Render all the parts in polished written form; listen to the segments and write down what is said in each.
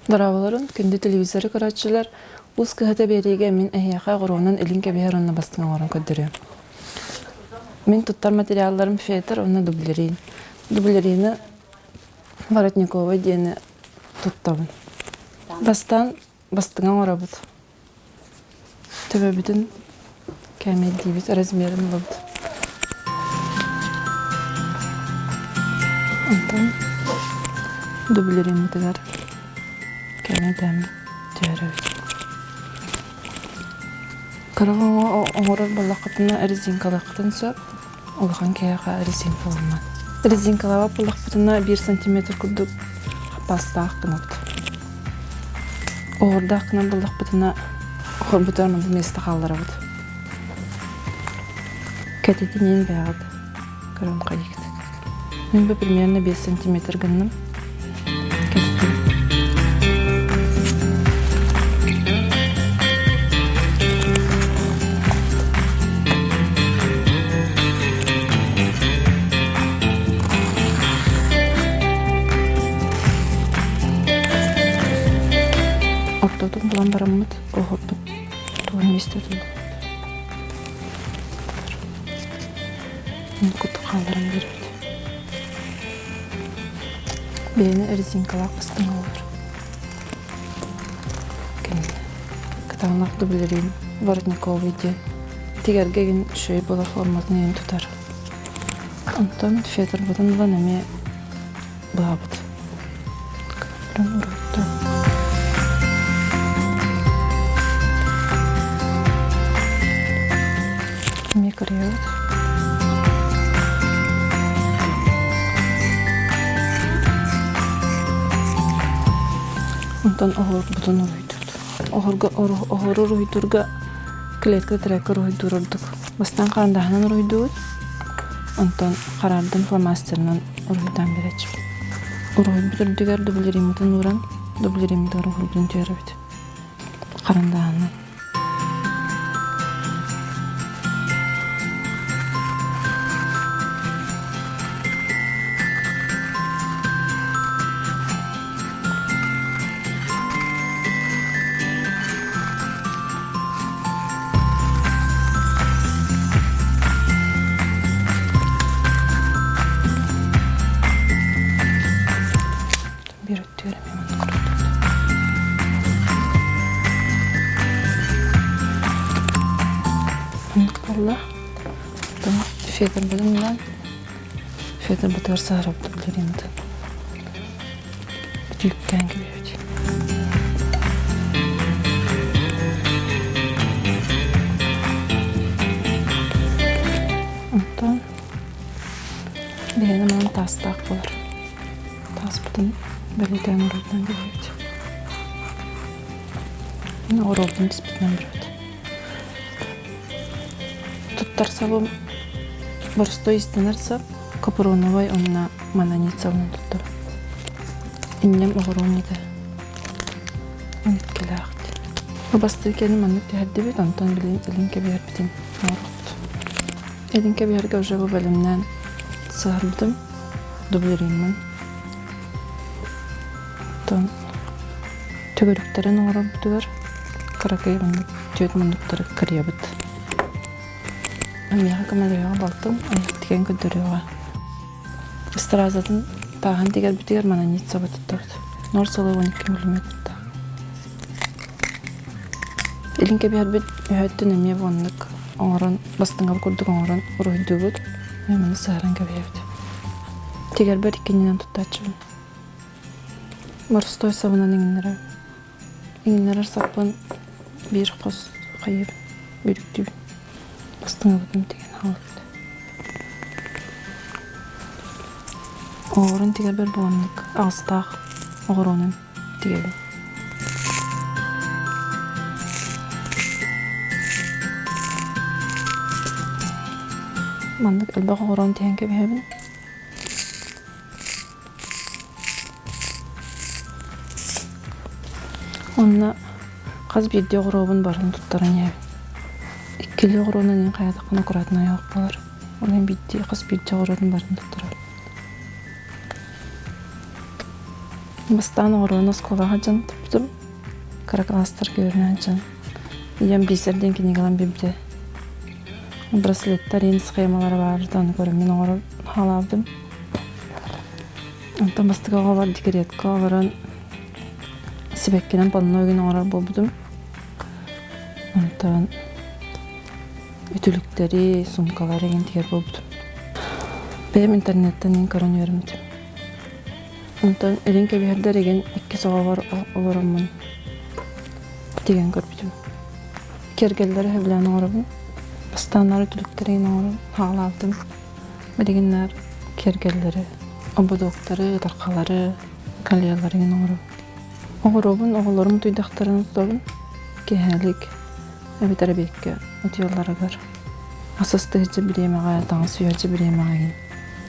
Дорооболорун, күндү телевизоры көрөөччүлэр, Уус кыһата биэриигэ мин эһиэхэ оҕуруонан илин кэбиһэр уонна бастыҥ оҥорон көрдөрүөм. Мин туттар материалларым фетр уонна дублерин. Дублерины Воротникова диэни туттабын. Бастаан бастыҥа оҥоробут. Төбөбүтүн кээмэйдиибит, размерын ылабыт. Онтон дублериммытыгар кээмэйдээммит түһэрэбит. Кыра оҥорор буоллаххытына резинкалыаххытын сөп. Улахан киһиэхэ резинкаламмат. Резинкалаабат буоллахпытына биир сантиметр курдук хаппаастаах гынабыт. Оҕурдаах гынан буллахпытына хорбутугар маннык миэстэ хаалларабыт. Кэтитиниин бэйэҕит көрөн хайыгыт. Мин бу примерно 5 сантиметр гынным. Ортотун булан бараммыт, оһорбут тугун миэстэ Куту хаалларан биэрбит. Бэйэни резинкалаах бастыҥ олор. Кэннэ кытаанах дублерин воротниковый диэн тигэргэ игин үчүгэй буолар форматын иһин тутар. Онтон фетрбытын ылан эмиэ быһабыт. Эмиэ кырыйабыт. Онтон оһуорбутун уруһуйдуубут. Оһорго оһуору уруһуйдуурга клетка трекер уруһуйдуур ордук. Бастаан харандааһынан уруһуйдуубут. Онтон хараардан фломастерынан уруһуйдаан биэрээччибит. Уруһуйбут үрдүгэр дублериммытын ууран, дублериммытыгар уһурбутун түһэрэбит. Харандааһынан. Биир өттүгэр эмиэ маннык көрдүбүт. Маннык буолла. Потом фетрбытын ылан, фетрбытыгар саһарабыт билэринтэн. Бүтүүктээн кэбиһэбит. Онтон биһиги манан таастаах буолар. Тааспытын бэлиэтээн уруйдаан кэбиһэбит. Оруолбун түспүтүнэн барабыт. Туттар сабым боростуой иистэнэр сап, капроновай уонна мононит сабынан туттабын. Инньэм оҕуруом этэ. Иккилээх. Бастыы кэлин маннык түһэрдибит, онтон билигин илин кэбиһэрбитин оҥоруохпут. Илин кэбиһэргэ уже бу бэлэмнээн сыһарбытым, дублериммын. Оттон төгүрүктэрин оҥорорбутугар кыракый маннык түөрт муннуктары кырыйабыт. Миэхэ көмөлөһүөҕэ балтым, айах тигэн көрдөрүөҕэ. Стразатын тааһын тигэрбитигэр мононит саба туттабыт. Нор сылы 12 миллиметрдаах. Илин кэбиһэрбит үһөттөн эмиэ буоннук оҥорон, бастыҥа курдук оҥорон уруһуйдуубут. Маны сыһаран кэбиһэбит. Тигэрбэр иккинньинэн туттааччыбын. Боростуой сабынан иҥиннэрэр. Иҥиннэрэр саппын биир хос хайыыбын, бүрүктүүбүн. Бастыҥабытын тигэн хаалбыт. Оҕорун тигэрбэр буоннук аҕыстаах оҕуруонун тигэбин. Маннык элбэх оҕуруон тиһэн кэбиһэбин. Онно хас биирдии оҕуруобун барытын туттаран иһэбин. Иккилии оҕуруонан иһин хайаатаххына аккуратно айах буолар. Ол иһин биирдии хас биирдии оҕуруотун барытын туттарар. Бастаан оҕуруону оскуолаҕа дьон туппутум. Кыра кылаастарга үөрэнэн дьон. Ийэм бисер диэн кинигэлэн биэрбитэ. Браслеттар иһин схемалара баар, ону көрөммүн оҥорор хаалаабытым. Онтон бастакы оҕолор декретка олорон сибэккинэн панно игин оҥорор буолбутум. Онтон үтүлүктэри, суумкалары игин тигэр буолбутум. Бэйэм интернеттэн игин көрөн үөрэммитим. Онтон илин кэбиһэрдэр игин иккис оҕобор олороммун тигэн көрбүтүм. Киэргэллэри сөбүлээн оҥоробун. Бастаан наар үтүлүктэри игин оҥорон хаалаабытым. Билигин наар киэргэллэри, ободуоктары, ытархалары, кальялары игин оҥоробун. Оҕоробун, оҕолорум утуйдахтарына тутабын. Киэһэлик эбэтэр эбиэккэ утуйалларыгар ас астыһыччы бириэмэҕэ, таҥас үөһэччи бириэмэҕэ игин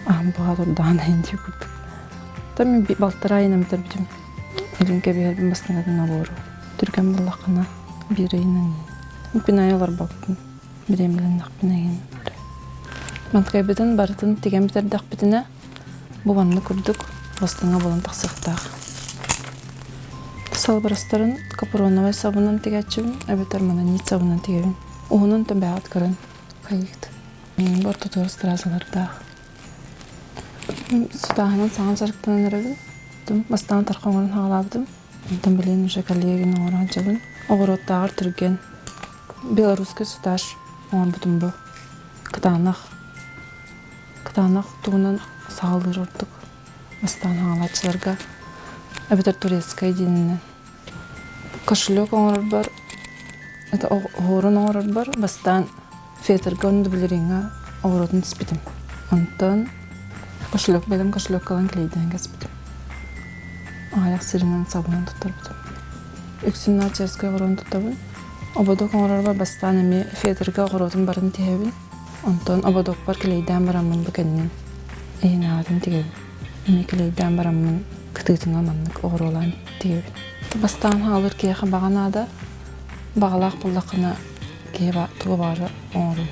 аһым буһа турдаҕына иһин дии курдук. Там мин балтараа ыйынан бүтэрбитим. Илин кэбиһэрбин бастакытын обуору. Түргэн буллаххына биир ыйынан иһин. Күн аайы олорбоппун. Бириэмэлэннэхпинэ иһин. Мантыкайбытын барытын тигэн бүтэрдэхпитинэ Бу маннык курдук бастыҥа буолан тахсыахтаах. Салыбырастарын капроновай сабынан тигээччибин эбэтэр мононит сабынан тигэбин. Уһунун төбөҕүт көрөн хайыыт. Бу ортотугар стразалардаах. Сутааһынан саҥа дьарыктанан эрэбин. Бастаан тарха оҥорон хаалаабытым. Онтон билигин уже коллегин оҥоро сылдьабын. Оҕуруоттааҕар түргэн. Белорусский сутаж оҥорбутум бу. Кытаанах Кытаанах тугунан саҕалыыр ордук бастаан хаҥалааччыларга эбэтэр турецкай диэнинэн. Кошелек оҥорорбор это оһуорун оҥорорбор бастаан фетрга уонна дублериҥҥа оҕуруотун түспүтүм. Онтон кошелек бэлэм кошелекка ылан клейдээн кэспитим. Аҕыйах сиринэн сабынан туттарбытым. Үксүн начерскай оҕуруон туттабын. Ободок оҥорорбор бастаан эмиэ фетрга оҕуруотун барын тиһэбин. Онтон ободокпор килэйдээн бараммын бу кэннин иһин-аҕатын тигэбин. Эмиэ килэйдээн бараммын кытыытынан маннык оҕуруолаан тигэбин. Бастаан хаалыр киһиэхэ баҕа наада. Баҕалаах буоллаххына киһи тугу баҕарар оҥорун.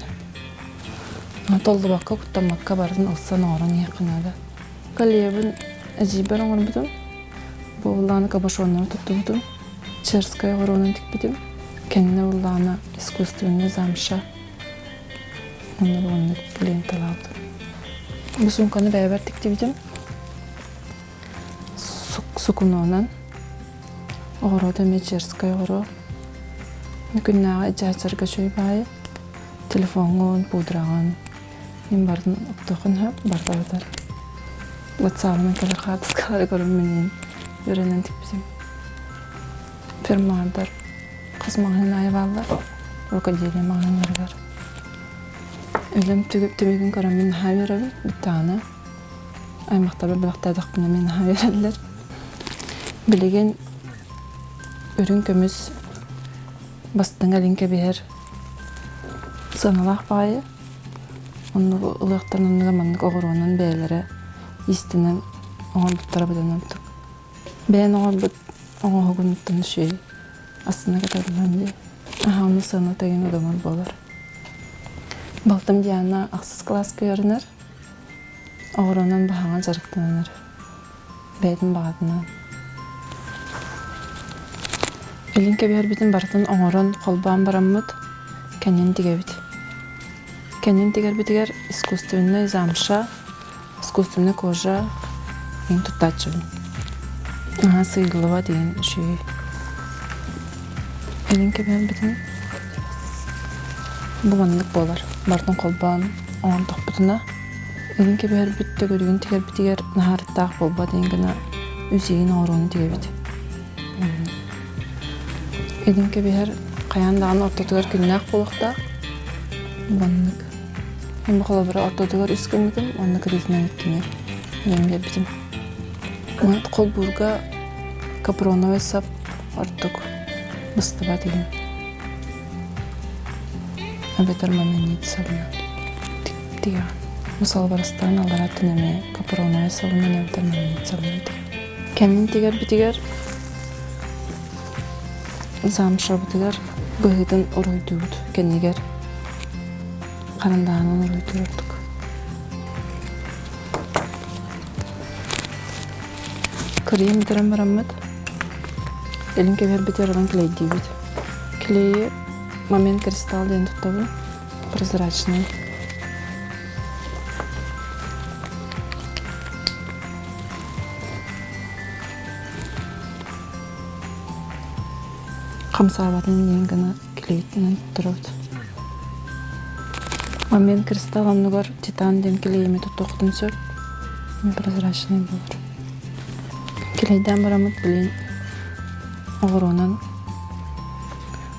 Толлубакка, куттаммакка барытын ылсан оҥорон иһиэххэ наада. Коллегабын эдьиийбэр оҥорбутум. Бу былааны кабошоннары туттубутум. Черскай оҕуруонан тикпитим. Кэннэ былаана искусственный замша Онно оннук ленталаабытым. Бу суумканы бэйэбэр тиктибитим. Сукунуонан. Оҕуруота эмиэ черскай оҕуруо. Күннээҕи дьаачарга үчүгэй баайы. Телефоҥҥун, пудраҕын мин барытын оттуоххун сөп, барыта батар. Ватсабынан кэлэр хаартыскалары көрөн мин үөрэнэн тикпитим. Фермаҕардар хас маҕаһыын аайы бааллар, рукоделие маҕаһыыннарыгар. Үлэм түмүгүн көрөммүн наһаа үөрэбин, бүттэҕинэ аймахтарбар бэлэхтээтэхпинэ мин наһаа үөрэллэр. Билигин үрүҥ көмүс бастыҥ илин кэбиһэр сыаналаах баҕайы. Оннук ылыахтарын оннугар маннык оҕуруонан бэйэлэрэ иистэнэн оҥорбуттара быдан ордук. Бэйэн оҥорбут оҥоһугунуттан үчүгэй астына кэтэринэн дии. Аһааны сыана тэҥин удамыр буолар. Балтым Диана ахсыс кылааска үөрэнэр. Оҕуруонан баһаҥа дьарыктанар. Бэйэтин баҕатынан. Илин кэбиһэрбитин барытын оҥорон, холбоон бараммыт, кэннин тигэбит. Кэннин тигэрбитигэр искусственнай замша искусственная кожа мин туттааччыбын. Наһаа сыыйыллыбат диэн үчүгэй. Илин кэбиһэрбитин бу маннык буолар. Барытын холбоон оҥордохпутуна илин кэбиһэрбит төгүрүгүн тигэрбитигэр наһаа арыттаах буолбат диэн гына үс игин оҥоруону тигэбит. Илин кэбиһэр хайаан даҕаны ортотугар күннээх буолуохтаах. Маннык. Мин холобура ортотугар үс гыммытым уонна кырыытынан иккини ылан биэрбитим. Холбуурга капроновай сап ордук быстыбат иһин. Эбэтэр мононит сабынан тигэҕин. Бу салыбарастаан аллараа өттүн эмиэ капроновай сабынан эбэтэр мононит сабынан тигэҕин. Кэннин тигэрбитигэр замшабытыгар быһыытын уруһуйдуубут кэннигэр. Харандааһынан уруһуйдуур ордук. Кырыйан бүтэрэн бараммыт, илин кэбиһэрбитигэр ылан клейдиибит. Клейи момент кристалл диэн туттабын, прозрачный. Хамсаабатын диэн гына клейтинэн туттарабыт. Момент кристалл оннугар титан диэн клейими туттуохпутун сөп. Прозрачный буолар. Клейдээн бараммыт билин оҕуруонан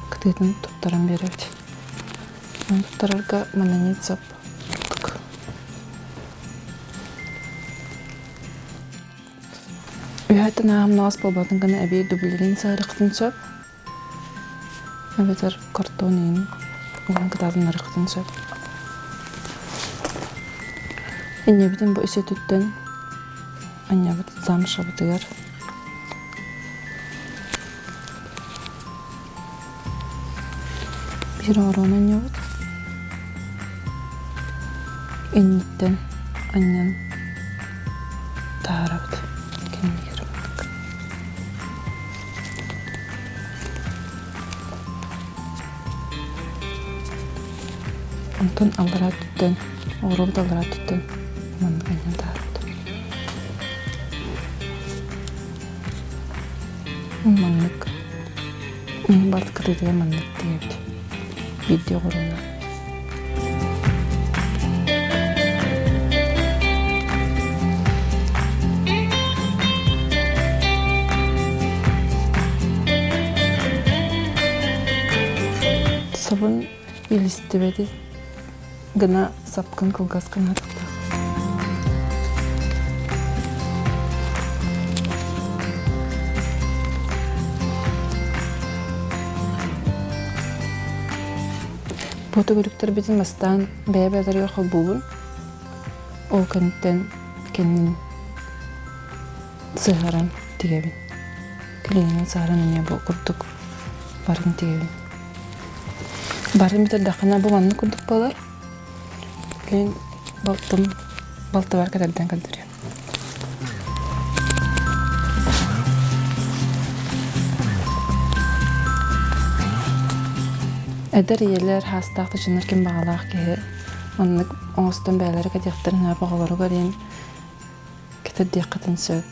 кытыытын туттаран биэрэбит. Ону туттарарга мононит сап курдук. Үһэттэн ааһымнаҕас буолбатын гына эбии дублерин сыһарыаххытын сөп эбэтэр картон иин уган кытаатыннарыаххытын сөп. Инньэбитин бу ис өттүттэн анньабыт замшабытыгар биир оҕуруону анньабыт. Инниттэн анньан таһаарабыт кэннигэр маннык. Онтон аллараа өттүттэн, оҕуруобут аллараа өттүттэн маннык анньан таһаарабыт. Маннык барыт кытыытыгар маннык тиийэбит. Биирдии оҕуруону. Сабын илистибэти гына сапкын кылгас гына атахтаах. Бу төгүрүктэрбитин бастаан бэйэ-бэйэлэригэр холбуубун. Ол кэнниттэн кэннин сыһаран тигэбин. Клейинэн сыһаран эмиэ бу курдук барын тигэбин. Барын бүтэрдэххинэ бу маннык курдук буолар. Билигин балтым балтыбар кэтэрдэн көрдөрүөм. Эдэр ийэлэр, хаастаах дьоннор ким баҕалаах киһи маннык оҥостон бэйэлэрэ кэтиэхтэрин наада оҕолоругар иһин кэтэрдиэххитин сөп.